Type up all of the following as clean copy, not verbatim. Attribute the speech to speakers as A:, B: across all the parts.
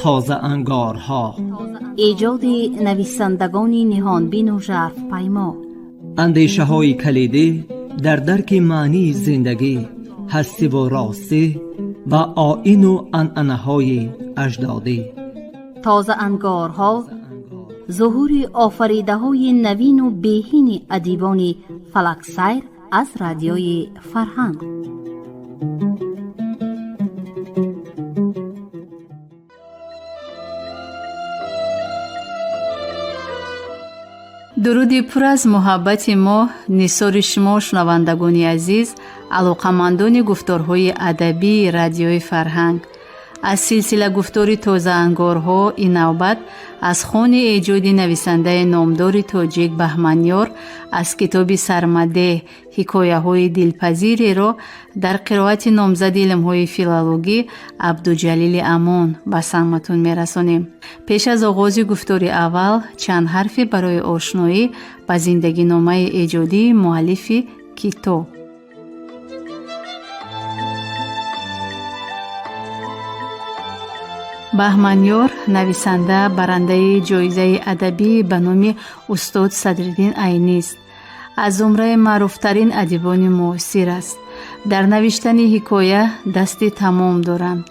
A: Тозаангорҳо.
B: Эҷоди нависандагони ниҳонбину жарфпаймо.
A: Андешаҳои калидӣ дар дарки маънии зиндагӣ, ҳастиву ростӣ ва оину анъанаҳои аҷдодӣ.
B: Тозаангорҳо, зуҳури офаридаҳои навину беҳини адибони фалаксайр аз Радиои Фарҳанг.
C: Дуруди пур аз муҳаббати мо нисори шумо, шунавандагони азиз, алоқамандони гуфторҳои адабии Радиои Фарҳанг. Аз силсила гуфтори Тозаангорҳо ин навбат аз хони эҷоди нависандаи номдори тоҷик Баҳманёр аз китоби Сармадеҳ ҳикояҳои дилпазиреро дар қироати номзади илмҳои филологӣ Абдуҷалили Амон ба самъатон мерасонем. Пеш аз оғози гуфтори аввал чанд ҳарфе барои ошноӣ ба зиндагиномаи эҷодии муаллифи китоб. Баҳманёр нависанда, барандаи ҷоизаи адабӣ ба номи устод Садриддин Айнист, аз зумраи маъруфтарин адибони муосир аст. Дар навиштани ҳикоя дасти тамом доранд.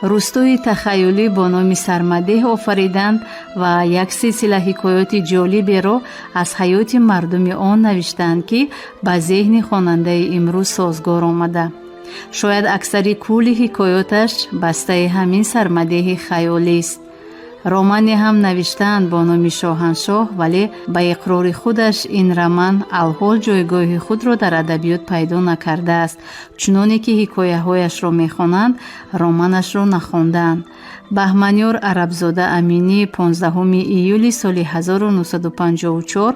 C: Рӯстои тахаюлӣ бо номи Сармадеҳ офариданд ва як силсила ҳикоёти ҷолиберо аз ҳаёти мардуми он навиштаанд, ки ба зеҳни хонандаи имрӯз созгор омада. Шояд аксари кулли ҳикоёташ бастаи ҳамин сармадеҳи хаёлист. Романе ҳам навиштаанд бо номи Шоҳаншоҳ, вале ба иқрори худаш ин роман алҳол ҷойгоҳи худро дар адабиёт пайдо накардааст. Чуноне ки ҳикояҳояшро мехонанд, романашро нахондаанд. Баҳманёр Арабзода Аминӣ 15 июли соли 1954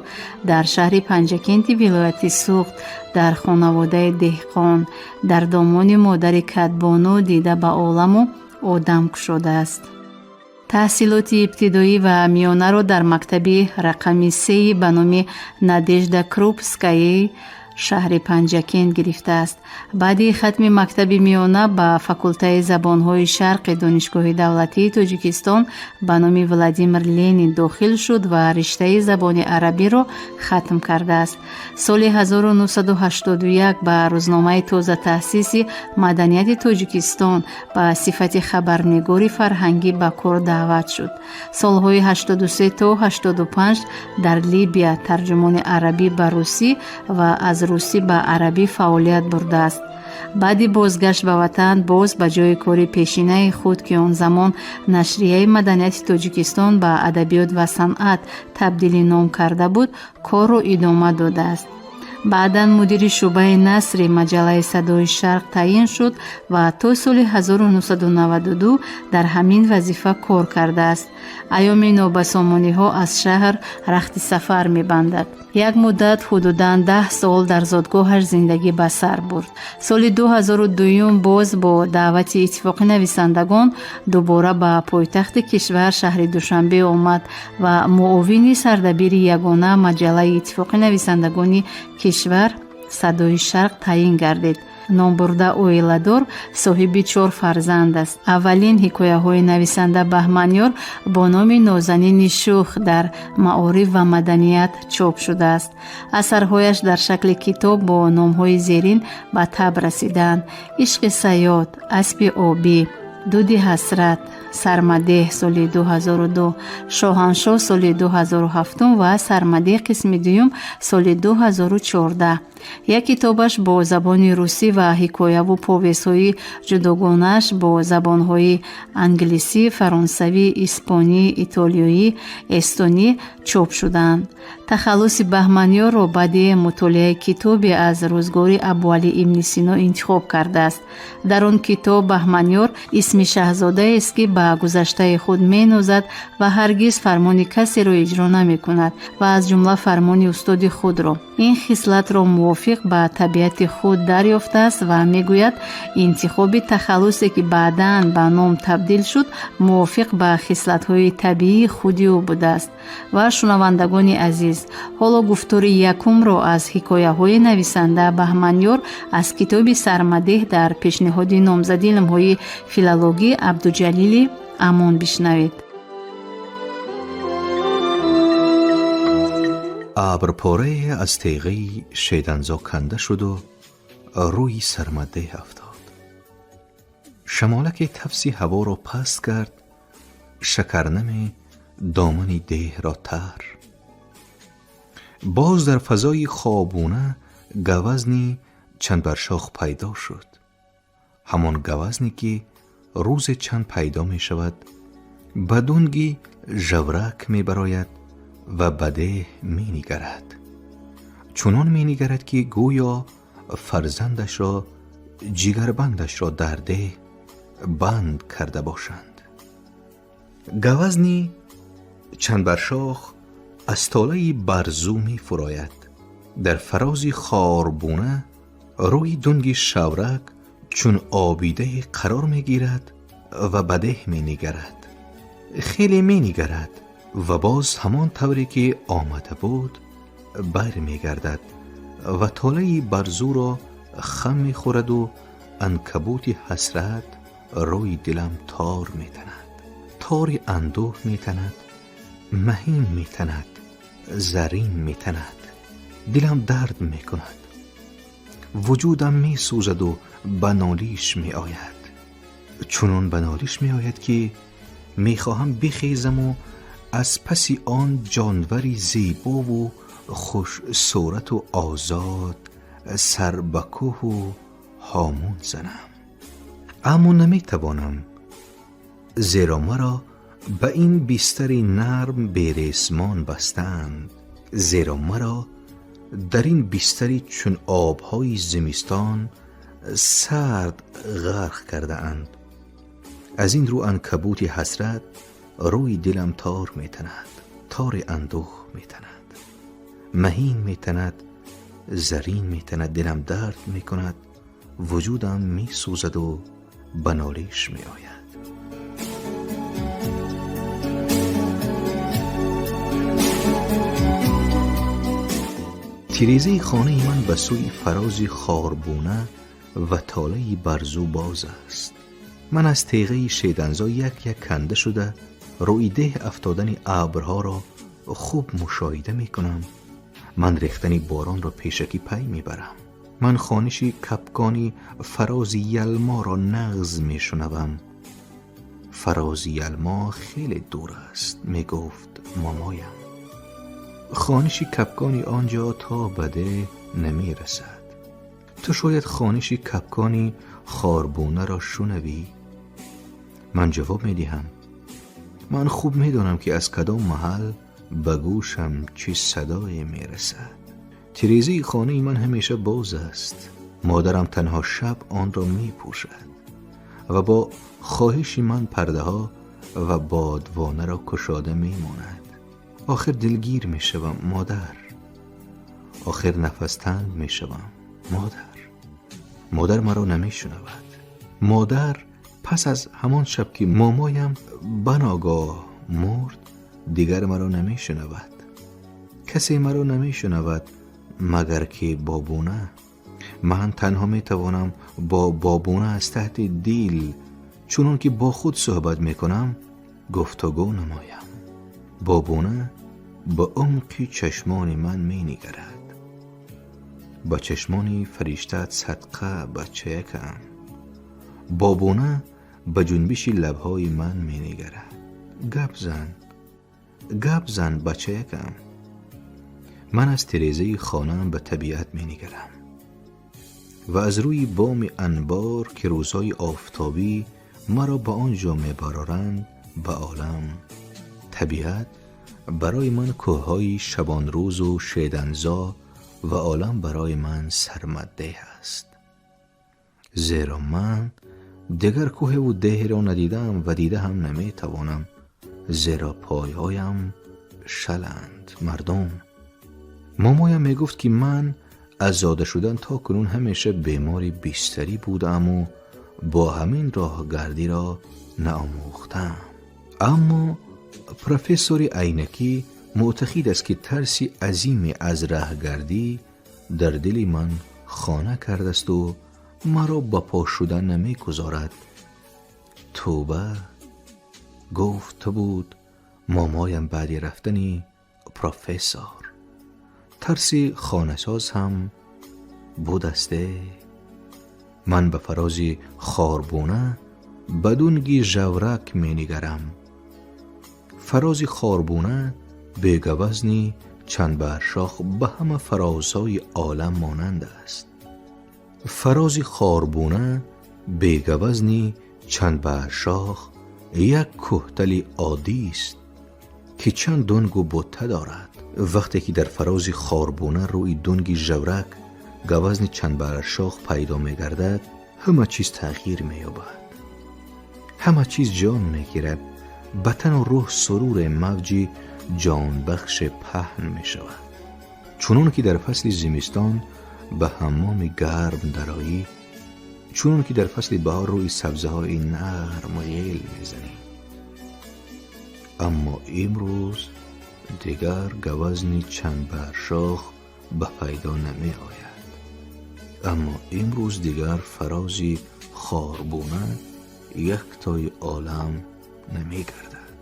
C: дар шаҳри Панҷакенти вилояти Суғд дар хонаводаи деҳқон дар домони модари кадбону дида ба оламу одам кушодааст. Таҳсилоти ибтидоӣ ва миёнаро дар мактаби рақами сеи ба номи Надежда Крупская шаҳри Панҷакент гирифтааст. Баъди хатми мактаби миёна ба факултаи забонҳои шарқи Донишгоҳи давлатии Тоҷикистон ба номи Владимир Ленин дохил шуд ва риштаи забони арабиро хатм кардааст. Соли 1981 ба рӯзномаи тозатаъсиси Маданияти Тоҷикистон ба сифати хабарнигори фарҳангӣ ба кор даъват шуд. Солҳои 83 то 85 дар Либия тарҷумони арабӣ ба русӣ ва аз русӣ ба арабӣ фаъолият бурдааст. Баъди бозгашт ба ватан боз ба ҷои кори пешинаи худ, ки он замон нашрияи Маданияти Тоҷикистон ба Адабиёт ва санъат табдили ном карда буд, корро идома додааст. Баъдан мудири шӯъбаи насри маҷаллаи Садои Шарқ таъин шуд ва то соли 1992 дар ҳамин вазифа кор кардааст. Айёми нобасомониҳо аз шаҳр рахти сафар мебандад. Як муддат, ҳудудан 10 сол, дар зодгоҳаш зиндагӣ ба сар бурд. Соли 2002 боз бо даъвати Иттифоқи нависандагон дубора ба пойтахти кишвар, шаҳри Душанбе, омад ва муовини сардабири ягона маҷаллаи Иттифоқи нависандагони кишвар, Садои Шарқ, таъин гардид. Номбурда оиладор, соҳиби чор фарзанд аст. Аввалин ҳикояҳои нависанда Баҳманёр бо номи Нозанини шӯх дар Маориф ва маданият чоп шудааст. Асарҳояш дар шакли китоб бо номҳои зерин ба таб расидаанд: Ишқи саёд, Аспи обӣ, Дуди ҳасрат, Сармадеҳ соли 2002, Шоҳаншоҳ соли 2007 ва Сармадеҳ қисми дуюм соли 2014. Як китобаш бо забони русӣ ва ҳикояву повестҳои ҷудогонааш бо забонҳои англисӣ, фаронсавӣ, испонӣ, итолиёӣ, эстонӣ чоп шудаанд. Тахаллуси Баҳманёрро баъди мутолиаи китобе аз рӯзгори Абуалӣ ибни Сино интихоб кардааст. Дар он китоб Баҳманёр исми шаҳзодаест, ки ба гузаштаи худ менозад ва ҳаргиз фармони касеро иҷро намекунад ва аз ҷумла фармони устоди худро. Ин хислатро мувофиқ ба табиати худ дарёфтааст ва мегӯяд, интихоби тахаллусе, ки баъдан ба ном табдил шуд, мувофиқ ба хислатҳои табиии худи ӯ будааст. Ва шунавандагони азиз, ҳоло гуфтори якумро аз ҳикояҳои нависанда Баҳманёр аз китоби Сармадеҳ дар пешниҳоди номзади илмҳои филологӣ Абдуҷалили Амон бишнавед.
D: Абрпорае аз теғаи шеданзо канда шуду рӯи сармаддеҳ афтод. Шамолаке тафси ҳаворо паст кард, шакарнаме домани деҳро тар. Боз дар фазои хобуна гавазни чандбаршох пайдо шуд. Ҳамон гавазне ки рӯзе чанд пайдо мешавад, ба дунги жаврак мебарояд ва ба деҳ менигарад. Чунон менигарад, ки гӯё фарзандашро, ҷигарбандашро дар деҳ банд карда бошанд. Гавазни чандбаршох аз толаи барзу мефурояд. Дар фарози хорбуна рӯи дунги шаврак чун обидае қарор мегирад ва ба деҳ менигарад. Хеле менигарад ва боз ҳамон тавре ки омада буд бармегардад ва толаи барзуро хам мехӯраду анкабути ҳасрат рӯи дилам тор метанад. Тори андӯҳ метанад, маҳин метанад, зарин метанад. Дилам дард мекунад, вуҷудам месӯзаду ба нолиш меояд. Чунон ба нолиш меояд, ки мехоҳам бихезаму аз паси он ҷонвари зебову хушсурату озод сар ба кӯҳу ҳомун занам. Аммо наметавонам, зеро маро ба ин бистари нарм бересмон бастаанд, зеро маро дар ин бистари чун обҳои зимистон сард ғарқ кардаанд. Аз ин рӯ анкабути ҳасрат рӯи дилам тор метанад, тори андӯҳ метанад, маҳин метанад, зарин метанад. Дилам дард мекунад, вуҷудам месӯзаду ба нолиш меояд. Тирезаи хонаи ман ба сӯи фарози хорбуна ва толаи барзу боз аст. Ман аз теғаи шеданзо як як канда шуда рӯи деҳ афтодани абрҳоро хуб мушоҳида мекунам. Ман рехтани боронро пешакӣ пай мебарам. Ман хониши капкони фарози ялморо нағз мешунавам. Фарози ялмо хеле дур аст, мегуфт мамоям. Хониши капкони он ҷо то ба деҳ намерасад. Ту шояд хониши капкони хорбунаро шунавӣ? Ман ҷавоб медиҳам: ман хуб медонам, ки аз кадом маҳал ба гӯшам чӣ садое мерасад. Тирезаи хонаи ман ҳамеша боз аст. Модарам танҳо шаб онро мепӯшад ва бо хоҳиши ман пардаҳо ва бодвонаро кушода мемонад. Охир дилгир мешавам, модар. Охир нафастанг мешавам, модар. Модар маро намешунавад. Модар пас аз ҳамон шаб, ки момоям баногоҳ мурд, дигар маро намешунавад. Касе маро намешунавад, магар ки бобуна. Ман танҳо метавонам бо бобуна аз таҳти дил, чунон ки бо худ суҳбат мекунам, гуфтугӯ намоям. Бобуна ба умқи чашмони ман менигарад. Ба чашмони фариштаат садқа, бачаякам. Бобуна ба ҷунбиши лабҳои ман менигарад. Гап зан, гап зан, бачаякам. Ман аз тирезаи хонаам ба табиат менигарам ва аз рӯи боми анбор, ки рӯзҳои офтобӣ маро ба он ҷо мебароранд, ба олам. Табиат барои ман кӯҳҳои шабонрӯзу шеданзо ва олам барои ман сармаддеҳ аст, зеро ман дигар кӯҳеву деҳеро надидаам ва дида ҳам наметавонам, зеро пойҳоям шаланд. Мардум, мамоям мегуфт, ки ман аз зода шудан то кунун ҳамеша бемори бистарӣ будааму бо ҳамин роҳгардиро наомӯхтаам. Аммо профессори айнакӣ мӯътақид аст, ки тарси азиме аз раҳгардӣ дар дили ман хона кардасту маро ба по шудан намегузорад. Тӯба, Гуфта буд момоям баъди рафтани профессор. Тарси хонасоз ҳам будасте. Ман ба фарози хорбуна ба дунги жаврак менигарам. Фарози хорбуна бегавазни чандбаршох ба ҳама фарозҳои олам монанд аст. Фарози хорбуна бегавазни чандбаршох як кӯҳтали оддист, ки чанд дунгу бутта дорад. Вақте ки дар фарози хорбуна рӯи дунги жаврак гавазни чандбаршох пайдо мегардад, ҳама чиз тағйир меёбад, ҳама чиз ҷон мегирад, ба тану рӯҳ суруре мавҷи ҷонбахше паҳн мешавад. Чунон ки дар фасли зимистон ба ҳаммоми гарм дароӣ, чунон ки дар фасли баҳор рӯи сабзаҳои нарм ғел мезанӣ. Аммо имрӯз дигар гавазни чандбаршох ба пайдо намеояд. Аммо имрӯз дигар фарози хорбуна яктои олам намегардад.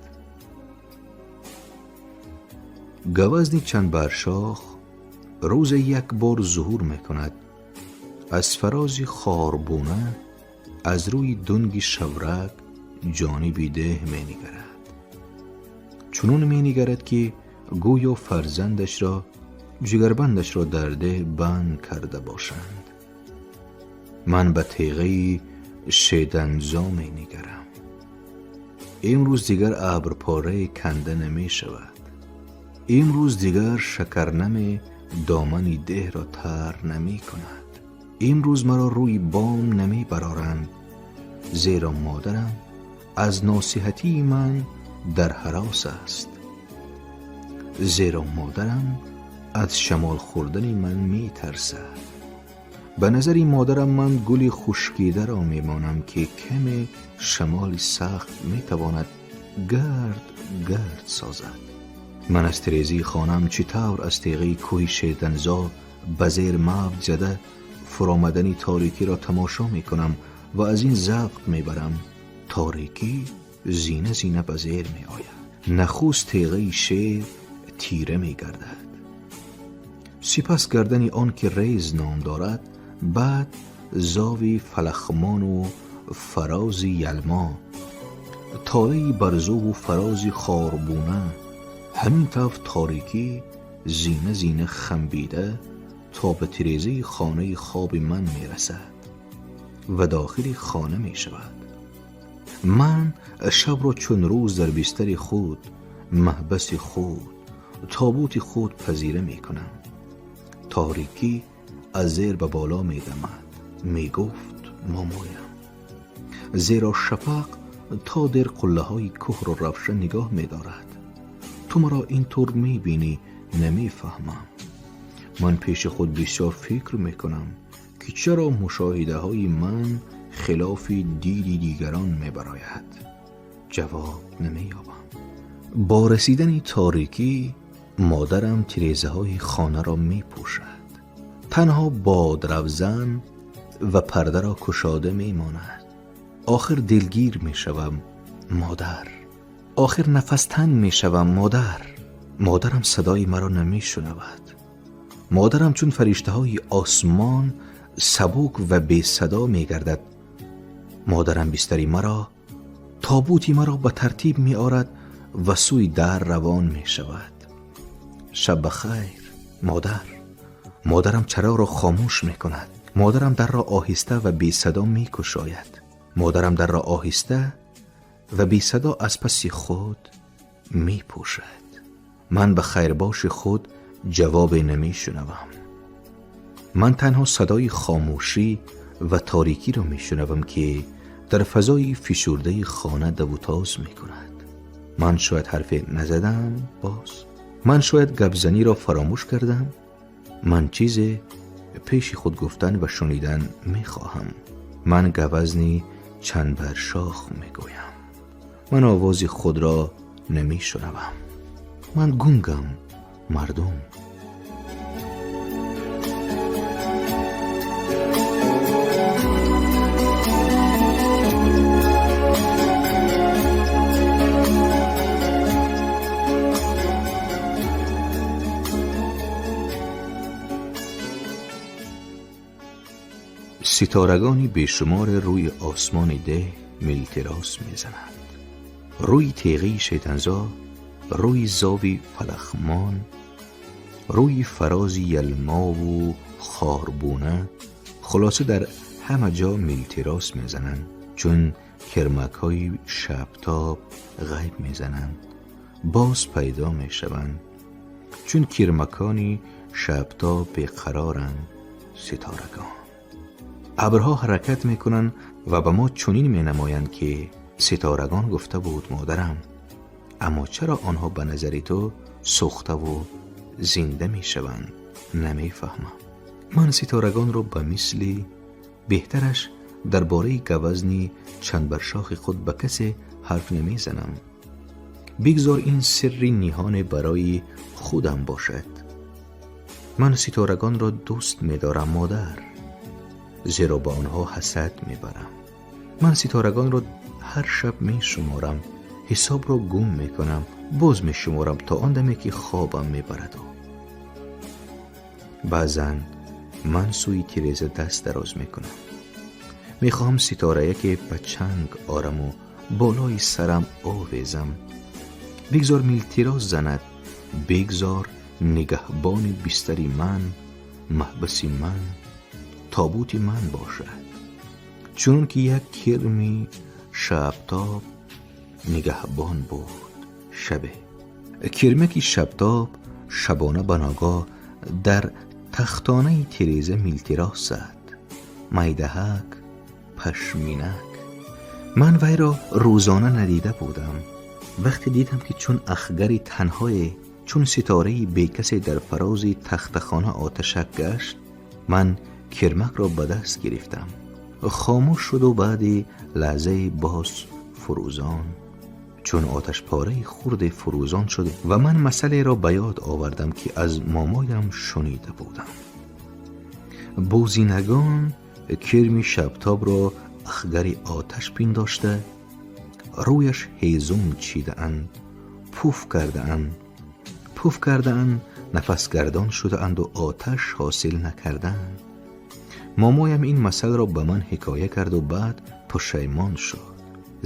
D: Гавазни чандбаршох рӯзе як бор зуҳур мекунад. Аз фарози хорбуна аз рӯи дунги шаврак ҷониби деҳ менигарад. Чунон менигарад, ки гӯё фарзандашро, ҷигарбандашро дар деҳ банд карда бошанд. Ман ба теғаи шеданзо менигарам. Имрӯз дигар абрпорае канда намешавад. Имрӯз дигар шакарнаме домани деҳро тар намекунад. Имрӯз маро рӯи бом намебароранд, зеро модарам аз носиҳатии ман дар ҳарос аст, зеро модарам аз шамол хӯрдани ман метарсад. Ба назари модарам ман гули хушкидаро мемонам, ки каме шамоли сахт метавонад гард гард созад. Ман аз тирезаи хонаам чӣ тавр аз теғаи кӯҳи шеданзо ба зер мавҷ зада фуромадани торикиро тамошо мекунам ва аз ин завқ мебарам. Торикӣ зина зина ба зер меояд. Нахуст теғаи шер тира мегардад, сипас гардани он ки рез ном дорад, баъд зови фалахмону фарози ялмо, толаи барзуву фарози хорбуна. Ҳамин тавр торикӣ зина зина хамбида то ба тирезаи хонаи хоби ман мерасад ва дохили хона мешавад. Ман шабро чун рӯз дар бистари худ, маҳбаси худ, тобути худ пазира мекунам. Торикӣ аз зер ба боло медамад, мегуфт момоям, зеро шафақ то дер қуллаҳои кӯҳро равшан нигоҳ медорад. Ту маро ин тур мебинӣ, намефаҳмам. Ман пеши худ бисёр фикр мекунам, ки чаро мушоҳидаҳои ман хилофи диди дигарон мебарояд. Ҷавоб намеёбам. Бо расидани торикӣ модарам тирезаҳои хонаро мепӯшад. Танҳо бодравзан ва пардаро кушода мемонад. Охир дилгир мешавам, модар. Охир нафастанг мешавам, модар. Модарам садои маро намешунавад. Модарам чун фариштаҳои осмон сабук ва бесадо мегардад. Модарам бистари маро, тобути маро ба тартиб меорад ва сӯи дар равон мешавад. Шаб ба хайр, модар. Модарам чароғро хомӯш мекунад. Модарам дарро оҳиста ва бесадо мекушояд. Модарам дарро оҳиста ва бесадо аз паси худ мепӯшад. Ман ба хайрбоши худ ҷавобе намешунавам. Ман танҳо садои хомӯшӣ ва торикиро мешунавам, ки дар фазои фишурдаи хона давутоз мекунад. Ман шояд ҳарфе назадам боз. Ман шояд гапзаниро фаромӯш кардам. Ман чизе пеши худ гуфтан ва шунидан мехоҳам. Ман гавазни чандбаршох мегӯям. Ман овози худро намешунавам. Ман гунгам, мардум. Ситорагони бешумор рӯи осмони деҳ милтирос мезананд. Рӯи теғаи Шайтанзо, рӯи зови Фалахмон, рӯи фарози Ялмову Хорбуна, хулоса дар ҳама ҷо милтирос мезананд, чун кирмакҳои шабтоб ғайб мезананд, боз пайдо мешаванд, чун кирмакони шабтоб беқароранд ситорагон. Абрҳо ҳаракат мекунанд ва ба мо чунин менамоянд, ки ситорагон, гуфта буд модарам. Аммо чаро онҳо ба назари ту сӯхтаву зинда мешаванд, намефаҳмам. Ман ситорагонро ба мисли беҳтараш дар бораи гавазни чандбаршохи худ ба касе ҳарф намезанам. Бигзор ин сирри ниҳоне барои худам бошад. Ман ситорагонро дӯст медорам, модар, зеро ба онҳо ҳасад мебарам. Ман ситорагонро ҳар шаб мешуморам, ҳисобро гум мекунам, боз мешуморам то он даме ки хобам мебараду. Баъзан ман сӯи тиреза даст дароз мекунам. Мехоҳам ситораяке ба чанг ораму болои сарам овезам. Бигзор милтироз занад, бигзор нигаҳбони бистари ман, маҳбаси ман, тобути ман бошад, чунон ки як кирми шабтоб нигаҳбон буд шабе. Кирмаки шабтоб шабона ба ногоҳ дар тахтонаи тиреза милтироз зад, майдаҳак, пашминак. Ман вайро рӯзона надида будам. Вақте дидам, ки чун ахгари танҳое, чун ситораи бекасе дар фарози тахтахона оташак гашт, ман кирмакро ба даст гирифтам. Хомӯш шуду баъди лаҳзае боз фурӯзон, чун оташпораи хурде фурӯзон шуд ва ман масъалеро ба ёд овардам, ки аз момоям шунида будам. Бузинагон кирми шабтобро ахгари оташ пиндошта, рӯяш ҳезум чидаанд, пуф кардаанд, пуф кардаанд, нафасгардон шудаанду оташ ҳосил накардаанд. Момоям ин масъаларо ба ман ҳикоя карду баъд пушаймон шуд,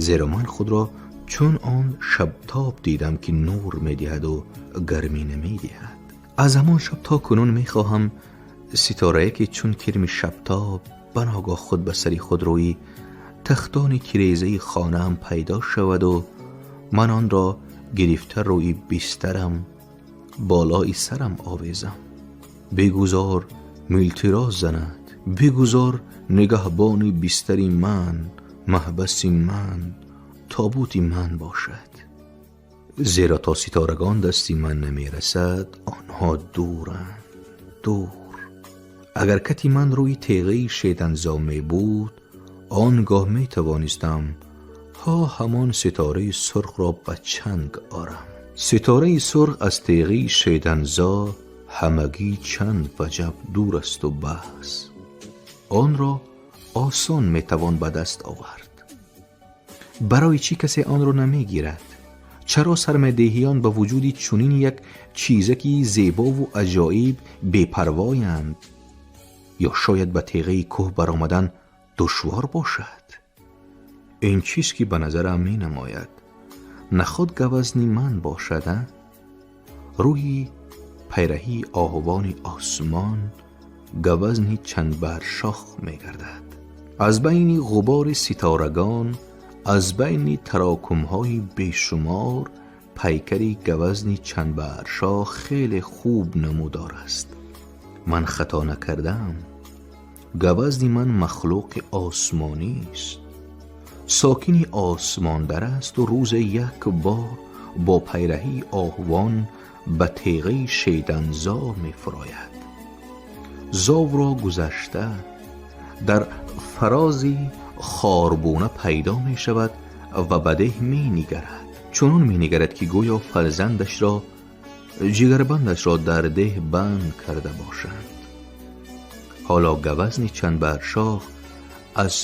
D: зеро ман худро чун он шабтоб дидам, ки нур медиҳаду гармӣ намедиҳад. Аз ҳамон шаб то кунун мехоҳам ситорае, ки чун кирми шабтоб ба ногоҳ худ ба сари худ рӯи тахтони тирезаи хонаам пайдо шаваду ман онро гирифта рӯи бистарам болои сарам овезам. Бигузор милтироз занад, бигузор нигаҳбони бистари ман, маҳбаси ман, тобути ман бошад, зеро то ситорагон дасти ман намерасад, онҳо дуранд, дур. Агар кати ман рӯи теғаи Шетанзо мебуд, он гоҳ метавонистам ҳо ҳамон ситораи сурхро ба чанг орам. Ситораи сурх аз теғаи Шетанзо ҳамагӣ чанд ваҷаб дур асту бас. Онро осон метавон ба даст овард. Барои чӣ касе онро намегирад? Чаро сармадеҳиён ба вуҷуди чунин як чизаки зебову аҷоиб бепарвоянд? Ё шояд ба теғаи кӯҳ баромадан душвор бошад? Ин чиз, ки ба назарам менамояд, наход гавазни ман бошад, а? Рӯи пайраҳии оҳувони осмон гавазни чандбаршох мегардад. Аз байни ғубори ситорагон, аз байни тарокумҳои бешумор пайкари гавазни чандбаршох хеле хуб намудор аст. Ман хато накардаам. Гавазни ман махлуқи осмонист, сокини осмондар асту рӯзе як бор бо пайраҳии оҳувон ба теғаи Шеданзо мефурояд. Зовро гузашта, дар фарози Хорбуна пайдо мешавад ва ба деҳ менигарад. Чунон менигарад, ки гӯё фарзандашро, ҷигарбандашро дар деҳ банд карда бошанд. Ҳоло гавазни чандбаршох аз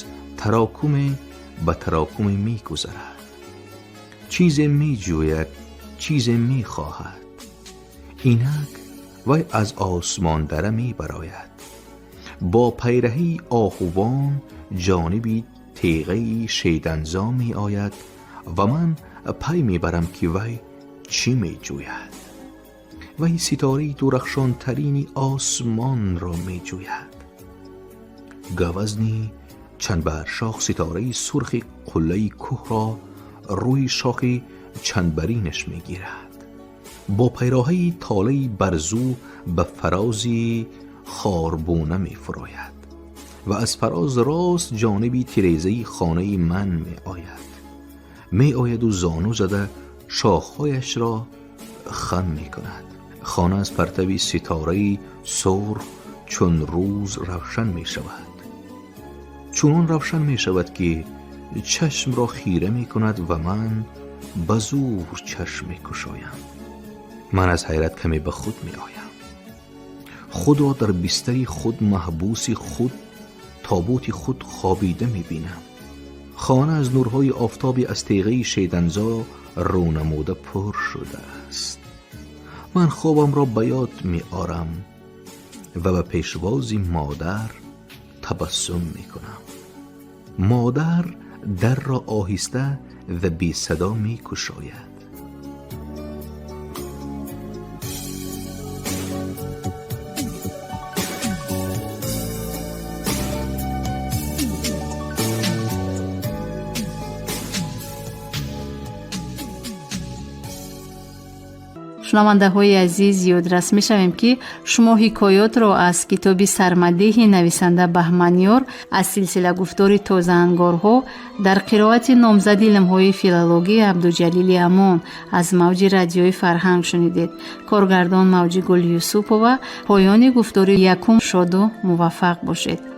D: тарокуме ба тарокуме мегузарад, чизе меҷӯяд, чизе мехоҳад. Инак вай аз осмондара мебарояд. Бо пайраҳаи оҳувон ҷониби теғаи шеданзо меояд ва ман пай мебарам, ки вай чӣ меҷӯяд. Вай ситораи дурахшонтарини осмонро меҷӯяд. Гавазни чанбаршох ситораи сурхи қуллаи кӯҳро рӯи шохи чанбаринаш мегирад. Бо пайроҳаи толаи барзу ба фарози хорбуна мефурояд ва аз фароз рост ҷониби тирезаи хонаи ман меояд. Меояду зону зада шохҳояшро хам мекунад. Хона аз партави ситораи сурх чун рӯз равшан мешавад. Чунон равшан мешавад, ки чашмро хира мекунад ва ман ба зӯр чашм мекушоям. Ман аз ҳайрат каме ба худ меоям. Худро дар бистари худ, маҳбуси худ, тобути худ хобида мебинам. Хона аз нурҳои офтоби аз теғаи шеданзо рӯнамуда пур шудааст. Ман хобамро ба ёд меорам ва ба пешвози модар табассум мекунам. Модар дарро оҳиста ва бесадо мекушояд.
C: Шунавандаҳои азиз, ёдрас мешавем, ки шумо ҳикоётро аз китоби «Сармадеҳи» нависанда Баҳманёр аз силсила гуфтори «Тозаангорҳо» дар қироати номзади илмҳои филологӣ Абдуҷалили Амон аз мавҷи Радиои Фарҳанг шунидед. Коргардон Мавҷигул Юсупова. Поёни гуфтори якум. Шоду муваффақ бошед.